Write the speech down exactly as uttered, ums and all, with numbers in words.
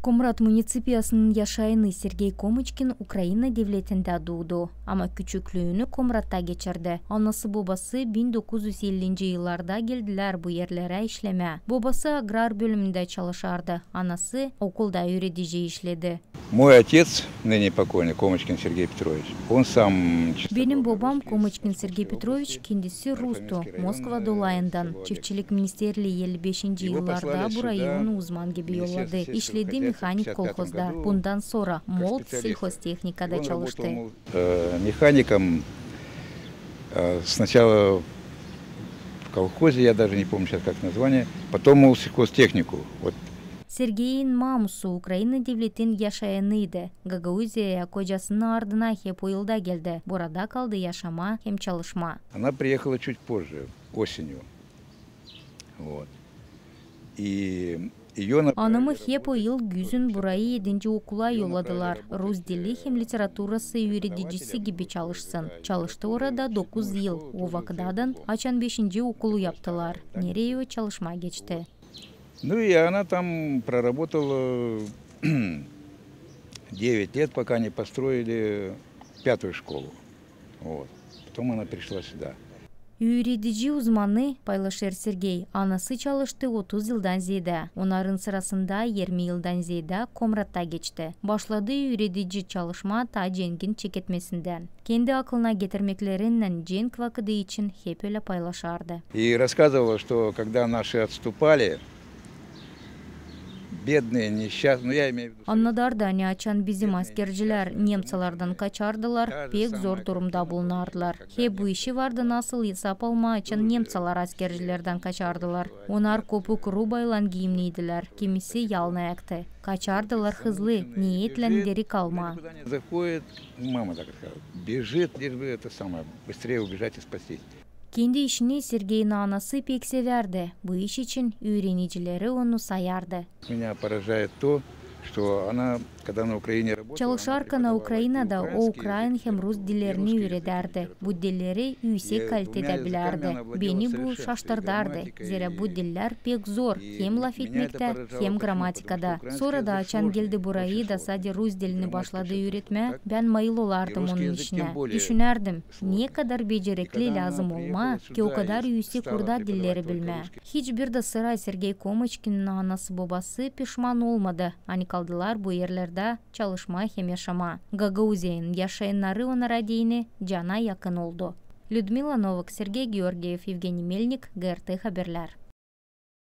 Komrat municipiyasının yaşayanı Sergey Komoçkin Ukraina devletindä duudu, ama küçüklüünü Komratta geçirdi. Anası-bobası bin dokuz üz ellinci yıllarda geldilär bu erlerä işlemää. Bobası agrar bölümündä çalışardı, anası okulda üüredici işledi. Мой отец, ныне покойный, Комочкин Сергей Петрович, он сам чистокровный русский, с Московской области, Архангельский район, э, его послали сюда, в Министерство сельского хозяйства, как специалист. Benim bobam Komoçkin Sergey Petroviç, kendisi rustu, Moskvada olayından, çiftçilik ministerliyi elli beşinci yıllarda bu rayonun uzman gibi yolladı. İşledi mehanik kolhozda. Bundan sora Molt selhoztehnikada çalıştı. Э, механиком, э, сначала в колхозе, я даже не помню сейчас, как название, потом Молсельхозтехнику. Вот. Sergeyin mamusu Ukraina devletin yaşayanıydı. Gagauziyaya kocasının ardına hep o yılda geldi. Burada kaldı yaşamaa hem çalışmaa. Она приехала чуть позже, осенью. Вот. И её направили работать в Российскую школу. Anamı hep o yıl güzün burayı edinci okula yolladılar. Rus dili hem literaturası üüredicisi gibi çalışsın. Çalıştı orada dokuz yıl. O vakıdadan, açan beşinci okulu yaptılar, nereyi o çalışmaa geçti. Ну и она там проработала девять лет, пока не построили пятую школу. Вот. Потом она перешла сюда. Üüredici uzmanı, paylaşêr Sergey, anası çalıştı otuz yıldan zeedä, onnarın sırasında irmi yıldan zeedä Komratta geçti. Başladı üüredici çalışmaa taa cengin çeketmesindän. Kendi aklına getirmeklerinnän cenk vakıdı için hep ölä paylaşardı. И рассказывала, что когда наши отступали, бедные, несчастные, ну, я имею в виду... Annadardı, ani açan bizim askercilär nemţalardan kaçardılar, pek zor durumda bulunardılar. Hep bu işi vardı nasıl esap almaa, açan nemţalar askercilerdän kaçardılar. Onnar kopuk rubaylan giimniydilär, kimisi yalın ayaktı. Kaçardılar hızlı, neetlän deri kalmaa. Никуда не заходит, мама так сказала, бежит, лишь бы это самое, быстрее убежать и спастись. Kendi işini Sergeyin anası pek sevärdi. Bu iş için üürenicileri onu sayardı. Меня поражает то, что она, когда на Украине работала, она преподавала и украинский язык, и русский язык. Çalışarkana Ukrainada o ukrain hem rus dillerini üüredärdi. Bu dilleri üüsek kalitedä bilärdi. Beni bu şaştırdardı, zerä bu dillär pek zor hem lafetmektä, hem grammatikada. Sora da, açan geldi burayı da sade rus dilini başladı üüretmää, bän mayıl olardım onun işinä. Düşünärdim, ne kadar becerikli lääzım olmaa, ki o kadar üüsek urda dilleri bilmää. Hiç bir dä sıra Sergey Komoçkinin anası-bobası pişman olmadı, ani kaldılar bu erlerdä çalışmaa hem yaşamaa. Gagauziyanın yaşayannarı onnara deyni cana yakın oldu. Lüdmila Novak, Sergey Georgiev, Evgeniy Melnik, GRT Haberlär.